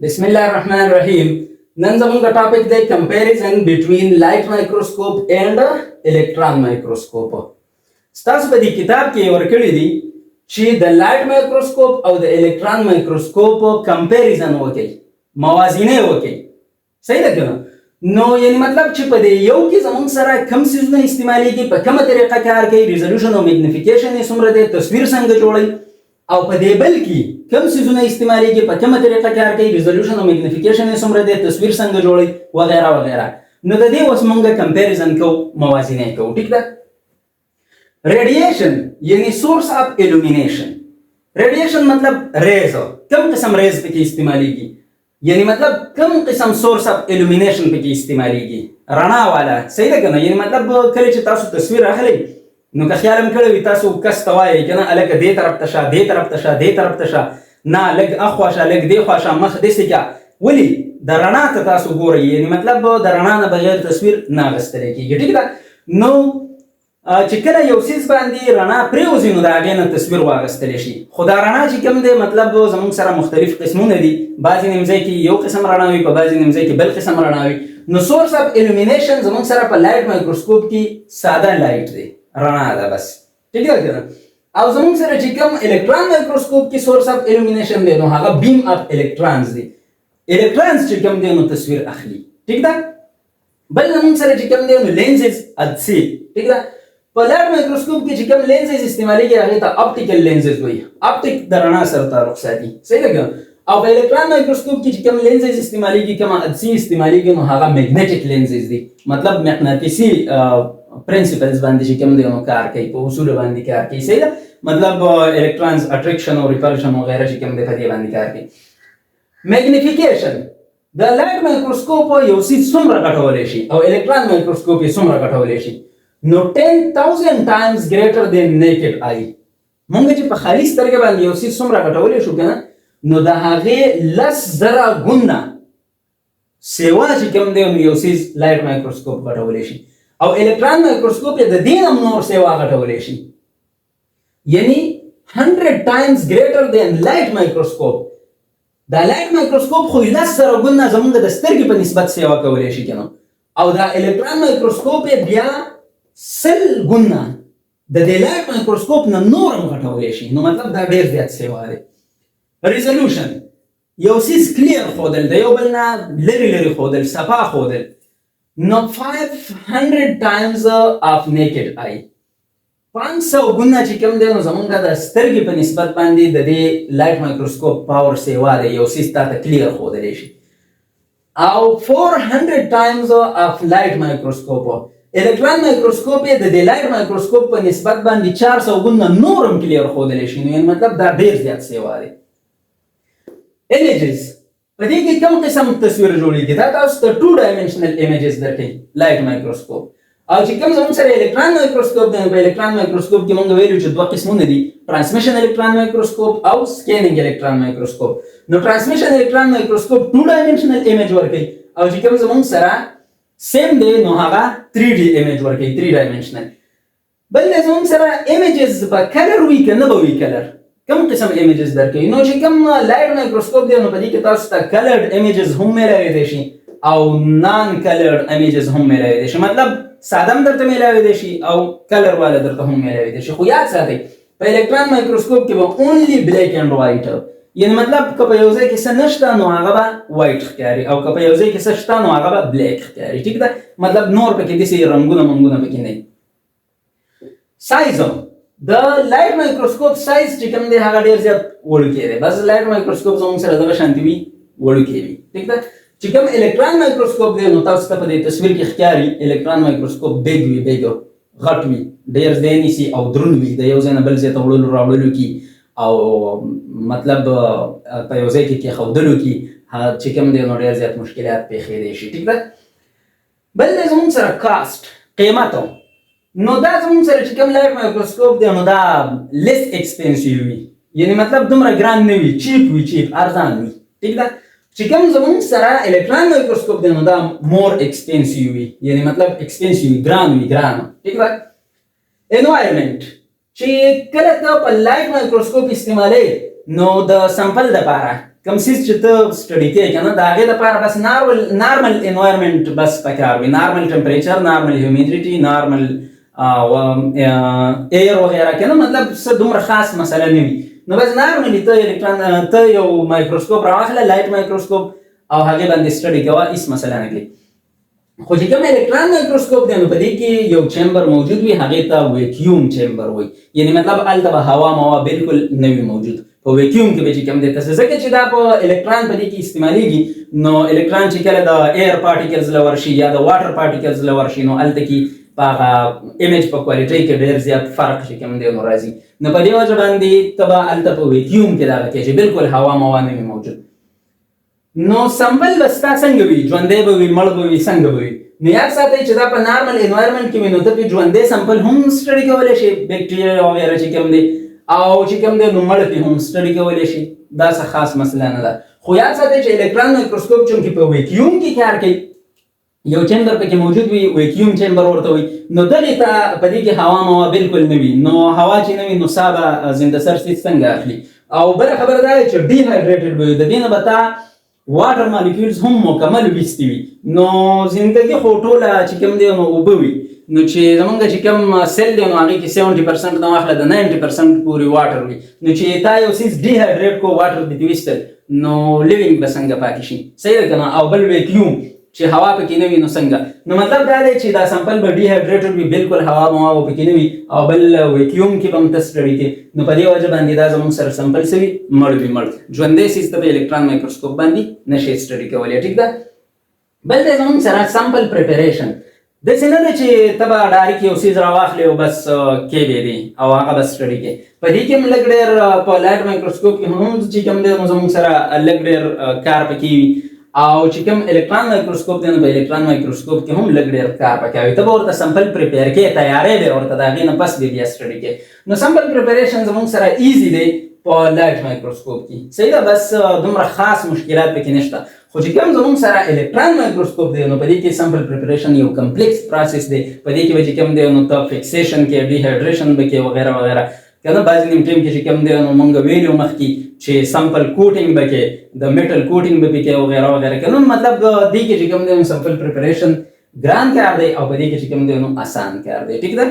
بسم الله الرحمن الرحیم. نن زموږ ټاپک دی comparison between light microscope and electron microscope. ستاسو په دې کتاب کې ورکړي دي چې د light microscope او د electron microscope comparison وکړي، موازینه وکړي. صحیح ده کنه؟ نو یعنی مطلب چې په دې یو کې زموږ سره کم څیزونه استعمالیږي، په کومه طریقه کار کوي، resolution او magnification یې څومره دی، تصویر څنګه جوړوي، او په دې بل کې کم څیزونه استعمالیږي، په کومه طریقه کار کوي، resolution او magnification یې څومره دی، تصویر څنګه جوړوي، وغیرہ وغیرہ. نو د دې اوس مونږ comparison کوو، موازینه کوو. ټیک ده؟ Radiation یعنی source of illumination. Radiation مطلب rays، کم قسم rays پکې استعمالیږي، یعنی مطلب کم قسم source of illumination پکې استعمالیږي، رڼا والا. صحیح ده کنه؟ یعنی مطلب کله چې تاسو تصویر اخلئ، نو که خیال هم کړی وي تاسو، کس ته وایئ که نه، هلکه دې طرف ته شه، دې طرف ته شه، دې طرف ته شه، نه لږ اخوا شه، لږ دې خوا شه، مخ داسې که. ولې؟ د رڼا ته تاسو ګورئ، یعنی مطلب د رڼا نه بغیر تصویر نه اخیستلی کېږي. ټیک ده؟ نو چې کله یو څیز باندې رڼا پرېوځي، نو د هغې نه تصویر واخیستلی شي. خو دا رڼا چې کوم دی، مطلب زموږ سره مختلف قسمونه دي. بعضې نیمځای کې یو قسم رڼا وي، په بعضې نیمځای کې بل قسم رڼا وي. نو source of illumination زموږ سره په light microscope کې ساده light دی، رڼا ده بس. ټیک ده کنه؟ او زموږ سره چې کوم electron microscope کې source of illumination دی، نو هغه beam of electrons دی. Electrons چې کوم دی، نو تصویر اخلي. ټیک ده؟ بل زموږ سره چې کوم دی، نو lenses، عدسې. ټیک ده؟ په light microscope کې چې کوم lenses استعمالیږي، هغې ته optical lenses وایي. Optic د رڼا سره تعلق ساتي. صحیح ده که؟ او په electron microscope کې چې کوم lenses استعمالیږي، کومه عدسې استعمالیږي، نو هغه magnetic lenses دي. مطلب مقناطیسي principles باندې چې کوم دی، نو کار کوي، په اصول باندې کار کوي. صحیح ده؟ مطلب electrons attraction او repulsion وغیرہ چې کوم دی، په دې باندې کار کوي. Magnification، د light microscope یو څیز څومره غټولی شي او electron microscope یې څومره غټولی شي؟ نو 10,000 times greater than naked eye. مونږ چې په خالي سترګه باندې یو څیز څومره غټولی شو که نه، نو د هغې 10,000 ګونه سیوا چې کوم دی، نو یو څیز light microscope غټولی شي، او electron microscope یې د دې نه هم نور سیوا غټولی شي، یعنی 100 times greater than light microscope. دا light microscope خو 10,000 ګونه زمونږ د سترګې په نسبت سیوا کولی شي که نه، او دا electron microscope یې بیا 100 ګونه د دې light microscope نه نور هم غټولی شي. نو مطلب دا ډېر زیات سیوا دی. Resolution، یو څیز clear ښودل، د یو بل نه لرې لرې ښودل، صفا ښودل، نو 500 times of naked eye، 500 ګونه چې کوم دی، نو زمونږ د سترګې په نسبت باندې د دې light microscope power سیوا دی، یو څیز تا ته clear ښودلی شي. او 400 times of light microscope، electron microscope یې د دې light microscope په نسبت باندې 400 ګونه نور هم clear ښودلی شي. نو یعنی مطلب دا ډېر زیات سیوا دی. Images، په دې کې کوم قسم تصویر جوړیږي؟ دا تاسو ته two dimensional images درکوي light microscope. او چې کوم زموږ سره electron microscope دی، په electron microscope کې مونږ ویلو چې دوه قسمونه دي، transmission electron microscope او scanning electron microscope. نو transmission electron microscope two dimensional image ورکوي، او چې کوم زموږ سره SEM دی، نو هغه 3D image ورکوي، 3 dimensional. بل زموږ سره images به color وي که نه به وي color؟ کوم قسم images درکوي؟ نو چې کوم light microscope دی، نو په دې کې تاسو ته colored images هم میلاویدی شي او non colored images هم میلاویدی شي. مطلب ساده هم درته میلاویدی شي او color والا درته هم میلاویدی شي. خو یاد ساتئ، په electron microscope کې به only black and white، یعنی مطلب که په یو ځای کې څه نشته، نو هغه به white ښکاري، او که په یو ځای کې څه شته، نو هغه به black ښکاري. ټیک ده؟ مطلب نور پکې داسې رنګونه منګونه پکې نه. Size، د light microscope size چې کوم دی، هغه ډیر زیات وړوکی دی. بس light microscope زموږ سره دغه شانتي وي، وړوکی وي. ټیک ده؟ چې کوم electron microscope دی، نو تاسو ته په دې تصویر کې ښکاري، electron microscope big وي، big غټ وي، ډیر ځای نیسي او درون وي، د یو ځای نه بل ځای ته وړلو راوړلو کې او مطلب په یو ځای کې کېښودلو کې چې کوم دی، نو ډیر زیات مشکلات پېښېدی شي. ټیک ده؟ بل دی زموږ سره cost، قیمت. نو دا زموږ سره چې کوم light microscope دی، نو دا less expensive وي، یعنی مطلب دومره ګران نه وي، cheap وي، cheap ارزان وي. ټیک ده؟ چې کوم زموږ سره electron microscope دی، نو دا more expensive وي، یعنی مطلب expensive وي، ګران وي، ګران. ټیک ده؟ Environment، چې کله ته په light microscope استعمالې، نو د sample د پاره کوم څیز چې ته study کوې که نه، د هغې دپاره بس normal environment بس پکار وي، normal temperature، normal humidity، normal air وغیره که نه، مطلب څه دومره خاص مسله نه وي. نو بس normally ته الکترون ته یو مایکروسکوپ راواخله، light microscope، او هغې باندې study کوه، هیڅ مسله نه کوي. خو چې کوم الکترون مایکروسکوپ دی، نو په دې کې یو chamber موجود وي، هغې ته vacuum chamber وایي. یعنی مطلب هلته به هوا موا بالکل نه وي موجود، په ویکیوم کې به چې کوم دی تاسو، ځکه چې دا په الکترون په دې کې استعمالیږي. نو الکترون چې کله د air particles له ورشي یا د water particles له ورشي، نو هلته کې په هغه image په quality کې ډېر زیات فرق چې کوم دی نو راځي. نو په دې وجه باندې ته به هلته په ویکیوم کې دغه کې چې بالکل هوا موا نه وي موجود. نو sample به ستا څنګه وي؟ ژوندی به وي، مړ به وي، څنګه به وي؟ نو یاد ساتئ چې دا په normal environment کې وي، نو ته پرې ژوندی sample هم study کولی شي، بکټریا وغیره چې کوم دی، او چې کوم دی نو مړ پې هم study کولی شي، دا څه خاص مسله نه ده. خو یاد ساتئ چې الکترون مایکروسکوپ چونکې په ویکیوم کې کار کوي، یو chamber پکې موجود وي، vacuum chamber ورته وي، نو دغې ته په دې کې هوا موا بالکل نه وي. نو هوا چې نه وي، نو ساه به زنده سر څیز څنګه اخلي؟ او بله خبره دا ده چې dehydrated به وي، د دې نه به تا water molecules هم مکمل ویستي وي. نو زندگی خو ټوله چې کوم دی نو اوبه وي. نو چې زمونږ چې کوم cell دی، نو هغې کې 70% نه واخله د 90% پورې water وي. نو چې تا یو څیز dehydrate کو، water دې ویستل، نو living به څنګه پاتې شي؟ صحیح ده که نه؟ او بل ویکیوم چې هوا پکې نه وي، نو څنګه؟ نو مطلب دا دی چې دا sample به dehydrated وي، بالکل هوا موا به پکې نه وي، او بل ویکیوم کې به هم ته study کې. نو په دې وجه باندې دا زموږ سره sample څه وي؟ مړ وي، مړ. ژوندی څیز ته په الکترون مایکروسکوپ باندې نشي study کولی. ټیک ده؟ بل دی زموږ سره sample preparation. داسې نه ده چې ته به direct یو څیز راواخلې او بس کې به دی او هغه بس study کې. په دې کې هم لږ ډېر، په light microscope کې هم چې کوم دی نو زموږ سره لږ ډېر کار پکې وي، او چې کوم الکترون مایکروسکوپ دی، نو په الکترون مایکروسکوپ کې هم لږ ډېر کار پکې وي. ته به ورته sample prepare کې، تیارې به ورته، د هغې نه پس به بیا study کې. نو sample preparation زموږ سره easy دی په light microscope کې، صحیح ده؟ بس دومره خاص مشکلات پکې نشته. خو چې کوم زموږ سره الکترون مایکروسکوپ دی، نو په دې کې sample preparation یو complex process دی. په دې کې به چې کوم دی نو ته fixation کې، dehydration به کې، وغیرہ وغیرہ که نه. بعضې نیم ټیم کې چې کوم دی نو مونږ ویلو مخکې چې sample coating به کې، د metal coating به پکې، وغیرہ وغیرہ که نه. مطلب دې کې چې کوم دی نو sample preparation ګران کار دی او په دې کې چې کوم دی نو اسان کار دی. ټیک ده؟